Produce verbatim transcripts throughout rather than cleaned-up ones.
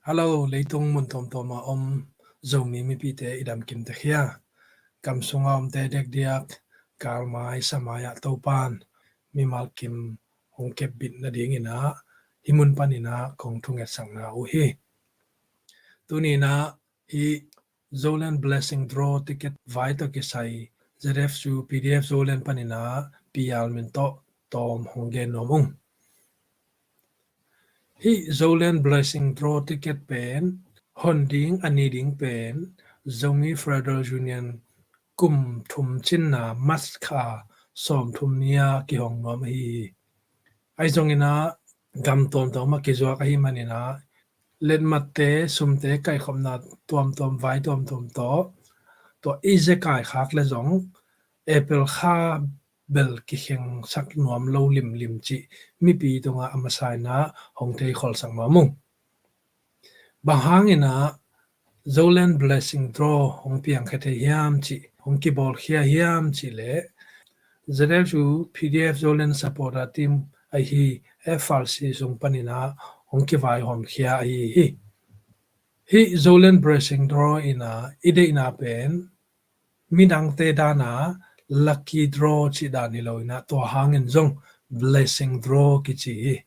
Hallo, leitung mun tuamtuam a om Zomi mipite i damkim tek hia? Gam sunga omte dekdiak, galmai samai ah Topan mimal kim hong kepbit nadingin ah hih mun panin ah kong thungetsakna uh hi. Tuni in ah hih Zoland Blessing Draw ticket vai tawh kisai ZFU PDF Zoland panin ah Pi Yal Min tawh tawm hong gen nuam ung. Hih Zoland Blessing Draw ticket pen hon ding a ni ding pen Zomi Federal Union kum thum cinna March kha sawmthum ni-a kihong nuam ahi hi. Ahi zongin ah gam tuamtuam ah kizuak ahih manin ah letmatte, sumte kaihkhopna tuamtuam, vai tuamtuam tawh, tua i zia kaikhak le zong April kha bel kikhengsak nuam lo limlim cih mipi tungah a masa in ah hong thei kholsak nuam ung. Bang hangin ah Zoland Blessing Draw hong piangkhia thei hiam cih, hong kibawlkhia hiam cih leh ZFU PDF Zoland Supporter Team ahi FRC sung panin ah hong kivaihawmkhia ahi hi. Hih Zoland Blessing Draw in ah i deihna pen midangte dan a lucky draw cih dan hi lo in ah tua hangin zong blessing draw kici hi.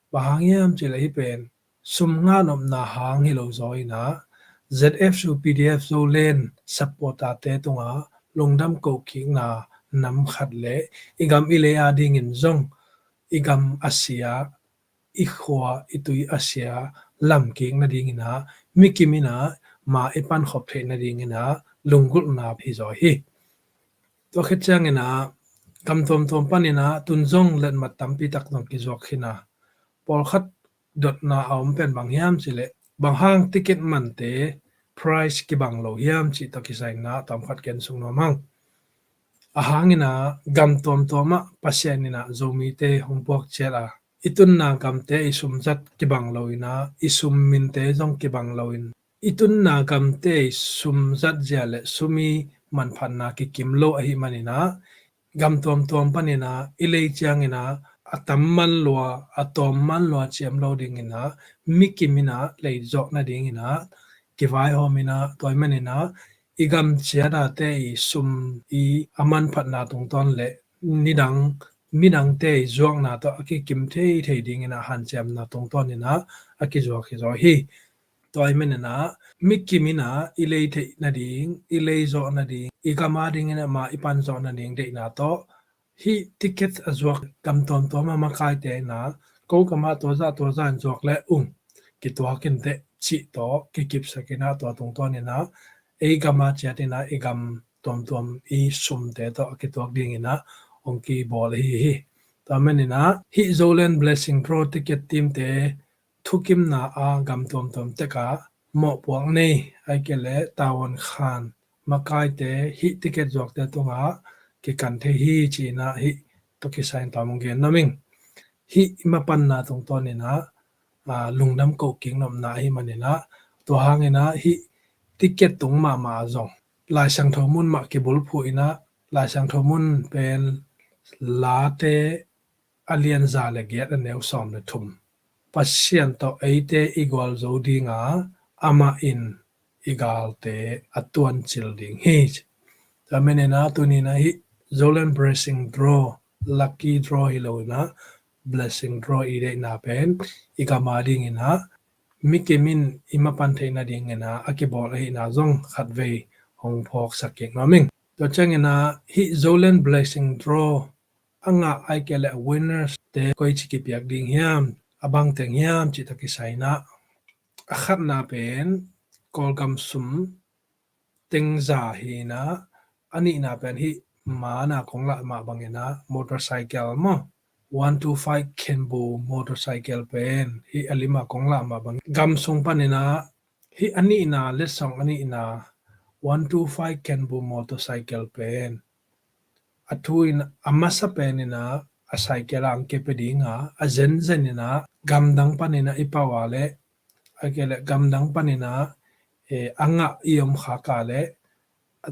Bang hang hiam cih leh hih pen sum nganopna hang hi lo zaw in ah ZFU PDF Zoland supporter-te tungah lungdam kohkikna nam khat le i gam i lei a dingin zong i gam a sia, i khua i tui a sia lamkik nadingin ah mikim in ah ma i pankhop theih nadingin ah lunggulhna hi zaw hi. Tua khit ciangin ah gam tuamtuam panin ah tun zong letmat tampi tak zong kizuak khin a, pawlkhat dotna a om pen bang hiam cih leh bang hang ticket mante price kibang lo hiam cih tawh kisai in ah tawmkhat gen suk nuam hang. A hangin ah gam tuamtuam ah Pasian in ah Zomite hong puak ciat a, i tunna gamte i sum zat kibang lo in ah i sum minte zong kibang lo in, i tunna gamte i sum zat zia le sum i manphatna kikim lo ahih manin ah gam tuamtuam panin ah i lei ciangin ah a tam man lua, a tawm man lua ciam lo dingin ah mikim in ah lei zawh nadingin ah kivaihawm in ah tua ahih manin ah i gam ciat a te i sum i a manphatna tungtawn le nidang midangte i zuakna tawh a kikim theithei dingin ah hanciamna tungtawn in ah a kizuak hi zaw hi. Tua ahih manin ah mikim in ah i lei theih nading, i lei zawh nading, i gam a dingin ah ma i pan zawh nading deihna tawh hih ticket a zuak gam tuamtuam a makaite in ah ko gam ah tua zah tua zah in zuak le ung, kituak in teh cih tawh kikipsak in ah tua tungtawn in ah ei gam a ciat in ah i gam tuamtuam i sumte tawh a kituak dingin ah hong kibawl ahi hi. Tua ahih manin ah hih Zoland Blessing Draw ticket teamte thukimna a gam tuamtuam tek ah mawhpuak nei, ahih kei leh tavuan khan makaite hih ticket zuakte tungah kikan thei hi ci-in ah hih tawh kisai in tawm hong gen nuam ing. Hih i mapanna tungtawn in ah, aa, lungdam kohkik nopna ahih manin ah tua hangin ah hih ticket tung mahmah zong Lai Siangtho mun mah kibulphuh in ah Lai Siangtho mun pen Late a lian za le giat a neu sawm le thum. Pasian tawh eite i gualzo ding a, amah in i galte a tuancil ding hi. Tua ahih manin ah tuni in ah hih Zoland Blessing Draw, lucky draw hi lo in ah blessing draw i deihna pen i gam a dingin ah mikim in i mapan theih nadingin ah a kibawl ahihna zong khatvei hong phawksak kik nuam ing. Tua ciangin ah hih Zoland Blessing Draw a ngah ahih kei leh winners te koici kipiak ding hiam, a bang teng hiam cih tawh kisai in ah a khatna pen Kawlgam sum teng za hi in ah a nihna pen hih ma na kong lah mah bangin ah motorcycle maw, one two five Kenbu motorcycle pen hih a lim a kong lah mah bangin gam sung panin ah hih a nihna letsong a nihna one two five Kenbu motorcycle pen a thu in a masa pen in ah a cycle ah hong kepia ding a, a zenzen in ah gamdang panin ah i pau a leh ahih kei leh gamdang panin ah, eh, a ngah i om khak a leh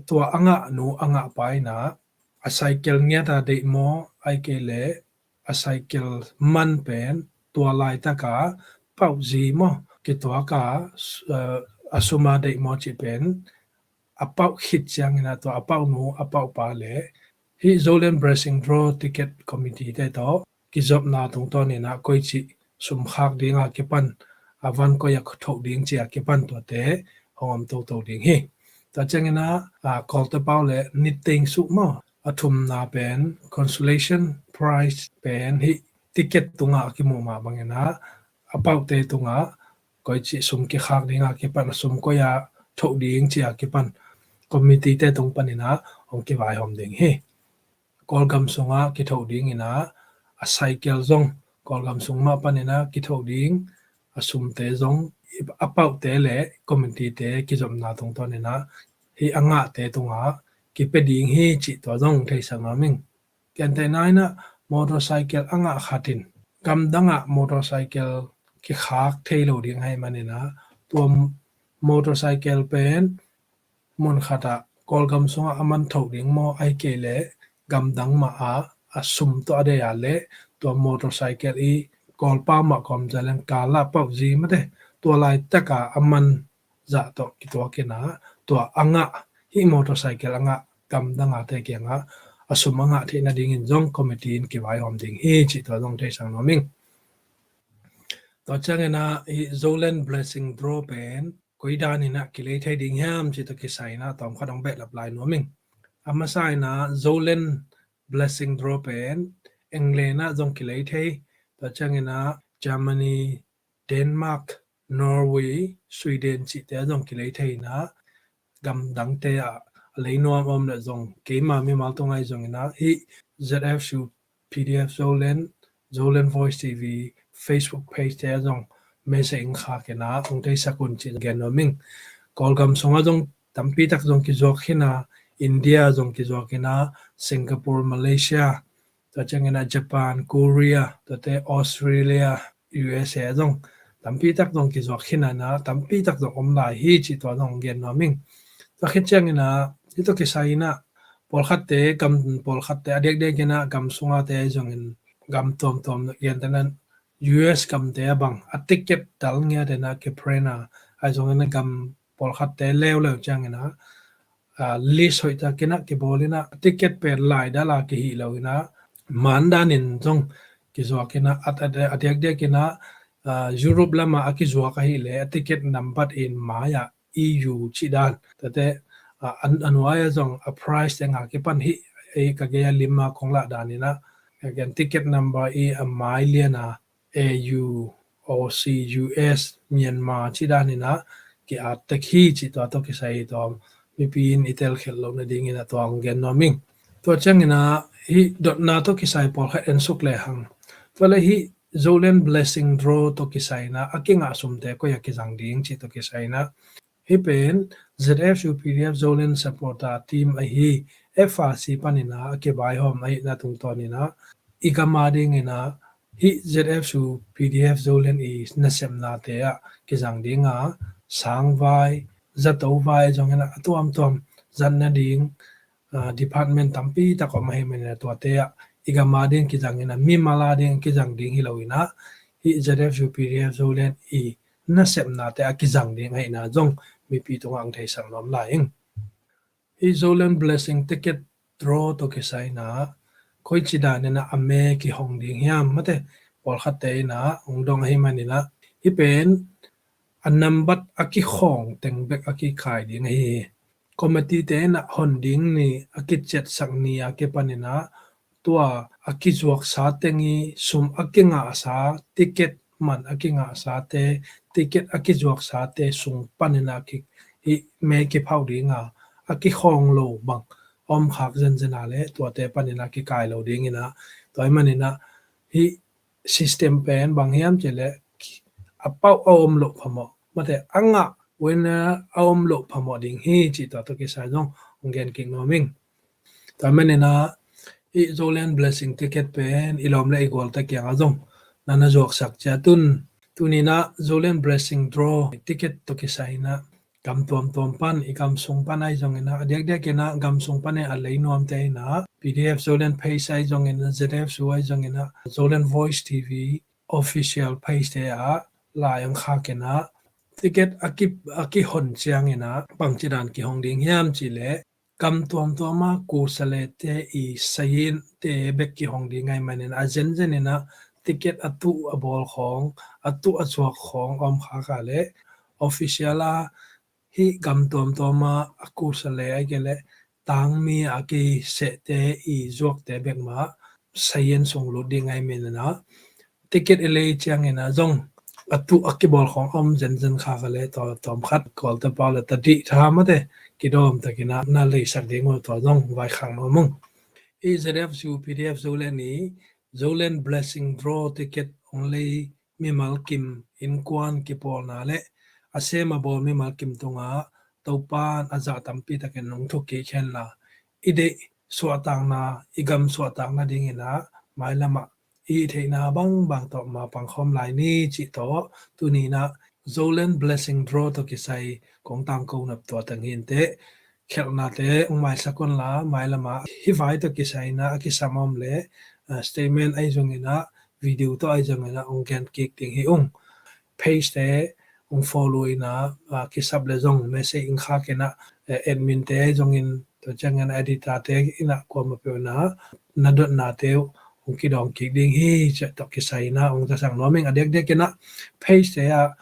tua a ngah nu a ngah pa in ah a cycle ngiat a deih maw, ahih kei leh a cycle man pen tua laitak a pauh zi maw, kituak a, eh, a sum a deih maw cih pen a pauh khit ciangin ah tua a pauh nu a pauh pa le hih Zoland Blessing Draw Ticket Committee te tawh kizopna tungtawnin ah koici sum khak ding a kipan, a van koi a thoh ding ci a kipan tuate hong om toto ding hi. Tua ciangin ah, a, Kawlte pau le nitteng suk maw, a thumna pen consolation prize pen hih ticket tungah a kimuh mah bangin ah a pauhte tungah koici sum kikhak ding a kipan, a sum koi a thoh ding ci a kipan committee te tung panin ah hong kivaihawm ding hi. Kawlgam sungah kithoh dingin ah a cycle zong Kawlgam sung mah panin ah kithoh ding, a sumte zong a pauhte le committee te kizopna tungtawnin ah hih a ngahte tungah kipia ding hi cih tua zong theisak nuam ing. Gentehna in ah motorcycle a ngah khat in gamdang ah motorcycle kikhak thei lo ding ahih manin ah tua motorcycle pen mun khat ah Kawlgam sungah a man thoh ding maw, ahih kei leh gamdang mah ah a sum tawh a deih a leh tua motorcycle i Kawlpau mah kawm zalen kal ah pauh zi mate, tua laitak a a man zah tawh kituakin ah tua a ngah hih motorcycle a ngah gamdang a te kiangah a sum a ngah theih nadingin zong committee in kivaihawm ding hi cih tua zong theisak nuam ing. Tua ciangin ah hih Zoland Blessing Draw pen koi danin ah kilei thei ding hiam cih tawh kisai in ah tawm khat hong behlap lai nuam ing. A masa in ah Zoland Blessing Draw pen England ah zong kilei thei, tua ciangin ah Germany, Denmark, Norway, Sweden cihte ah zong kilei thei in ah gamdangte ah a lei nuam om le zong keima mimal tung ahi zongin ah hih Z F U P D F Zoland, Zoland Voice T V Facebook page te ah zong message in khak in ah hong theisak un cih gen nuam ing. Kawlgam sungah zong tampi tak zong kizuak khin a, India zong kizuak in ah, Singapore, Malaysia, tua ciangin ah Japan, Korea, tuate Australia, U S A zong tampi tak zong kizuak khin a, tampi tak zong om lai hi cih tua zong gen nuam ing. Tua khit ciangin ah hih tawh kisai in ah pawlkhatte, gam pawlkhatte a diakdiakin ah gam sungate zongin gam tuamtuam gentehna U S gamte a bang a ticket dal ngiat in ah kiprint a, ahi zongin ah gam pawlkhatte leuleu ciangin ah, a, list hoihtakin ah kibawl in ah ticket pen laidal a kihih lo in ah man danin zong kizuak in ah, a, a, a diakdiakin ah, a, Europe lamah a kizuak ahih leh a ticket nambat in mai ah E U cih dan. Tate, a, a, a nuai ah zong a prize te ngah kipan hih, hih ka gei a lim a kong lah danin ah, again, ticket number i a mai lian a A U, Aussie, U S, Myanmar cih danin ah ki-at tek hi cih tua tawh kisai hi tawm. Mipi in i telkhialh loh nadingin ah tua hong gen nuam ing. Tua ciangin ah hih dotna tawh kisai pawlkhat en suk lehang, tua le hih Zoland Blessing Draw tawh kisai in ah a kingah sumte koi a kizang ding cih tawh kisai in ah hih pen Z F U P D F Zoland supporter team ahi F R C panin ah a kivaihawm ahihna tungtawnin ah i gam a dingin ah hih Z F U P D F Zoland i nasepnate ah kizang ding a, sangvai, zato vai zongin ah a tuamtuam zat nading, a, department tampi tak om ahih manin ah tuate ah i gam a ding kizang in ah mimal a ding kizang ding hi lo in ah hih Z F U P D F Zoland i nasepnate a kizang ding ahihna zong mipi tungah hong theisak nuam lai ing. Hih Zoland Blessing ticket draw tawh kisai in ah koici danin ah a me kihong ding hiam mate, pawlkhatte in ah hong dong ahih manin ah hih pen a nambat a kikhawng teng bek a kikai ding ahi hi. Committee te in ah hon ding ni a kiciatsak ni a kipanin ah tua a kizuaksa teng i sum a kingahsa, ticket man a kingaksate, ticket a kizuaksate sung panin ah ki, hih me kiphauh ding a, a kikhawng lo bang om khak zenzen a le tuate panin ah kikai lo dingin ah, tua ahih manin ah hih system pen bang hiam cih leh a pauh a om loh phamawh, mate a ngah winner a om loh phamawh ding hi cih tua tawh kisai zong hong gen kik nuam ing. Tua ahih manin ah hih Zoland Blessing ticket pen i lawm le i gualte kiangah zong na na zuaksak ciat un. Tuni in ah Zoland Blessing draw ticket tawh kisai in ah gam tuamtuam pan, i gam sung pan ahi zongin ah, a diakdiakin ah gam sung panin a lei nuamte in ah P D F Zoland page ahi zongin ah, Z F U ahi zongin ah, Zoland Voice T V official page te ah lai hong khak in ah Ticket a ki, a kihon ciangin ah bangci dan kihong ding hiam cih leh gam tuamtuam ah kusalete i sayin te bek kihong ding ahih manin a zenzen in ah ticket a tuh a bawl khawng, a tuh a zuak khawng om khak a leh official ah hih gam tuamtuam ah a kusale ahih kei leh tangmi a kisehte i zuakte bek mah sayin sung lut ding ahih manin ah ticket i lei ciangin ah zong a tuh a kibawl khawng om zenzen khak a leh tua tawm khat Kawlte pau leh tadih tha mate kidawm takin ah na leisak ding uh, tua zong vaikhak nuam ung. I Z F Zu, P D F Zoland i Zoland Blessing Draw ticket hong lei mimal kim innkuan kipawlna leh a sem a bawl mimal kim tungah Topa'n a zah tampi takin hong thuk kik hen la, i deih suahtakna, i gam suahtakna dingin ah mailam ah i theihna bangbang tawh ma pangkhawm lai ni cih tawh tuni in ah Zoland Blessing Draw tawh kisai kong tangko nop tua teng hi inteh. Khelhnate hong maisak un la, mailam ah hih vai tawh kisai in ah a kisam om leh, ah, statement ahi zongin ah video tawh ahi zongin ah hong gen kik ding hi ung. Page te hong follow in ah, ah, kisap leh zong message hong khak in ah, eh, admin te ahi zongin, tua ciangin editor te in ah kuamah peuh in ah na dotnate uh hong kidawng kik ding hi cih tawh kisai in ah hong zasak nuam ing. A diakdiak in ah page te ah,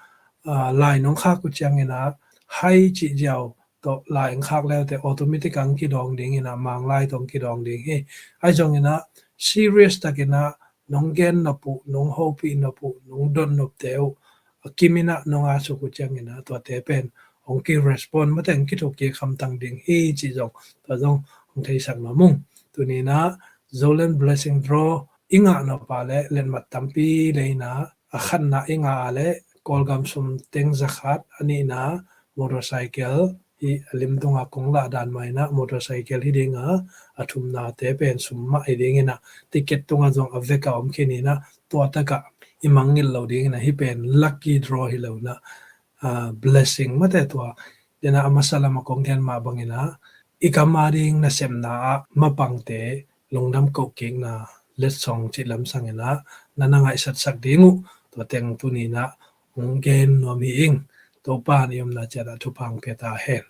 ah, lai nong khak uh ciangin ah hi cih ziau tawh lai hong khak leute automatic ah hong kidawng dingin ah Manglai tawh hong kidawng ding hi. Ahi zongin ah serious takin ah nong gen nop uh, nong hopih nop uh, nong dot nopte uh a kim in ah nong a suk uh ciangin ah tuate pen hong ki respond mate hong kithuk kik hamtang ding hi cih zong tua zong hong theisak nuam ung. Tuni in ah Zoland Blessing Draw i ngah nop a leh letmat tampi lei in ah a khatna i ngah a leh Kawlgam sum teng za khat, a nihna motorcycle hi a lim tungah kong lah dan mah in ah motorcycle hi ding a, a thumnate pen sum mah hi dingin ah ticket tungah zong a vek a om khin in ah tua takah i mangngilh lo dingin ah hih pen lucky draw hi lo in ah, ah, blessing mate tua. Dena a masa lam ah kong gen mah bangin ah i gam a ding nasepna ah mapangte lungdam koh kikna letsong cih lam sangin ah na na ngaihsatsak ding uh tua teng tuni in ah hong gen nuam hi ing. Topa'n i omna ciat ah thupha hong pia ta hen.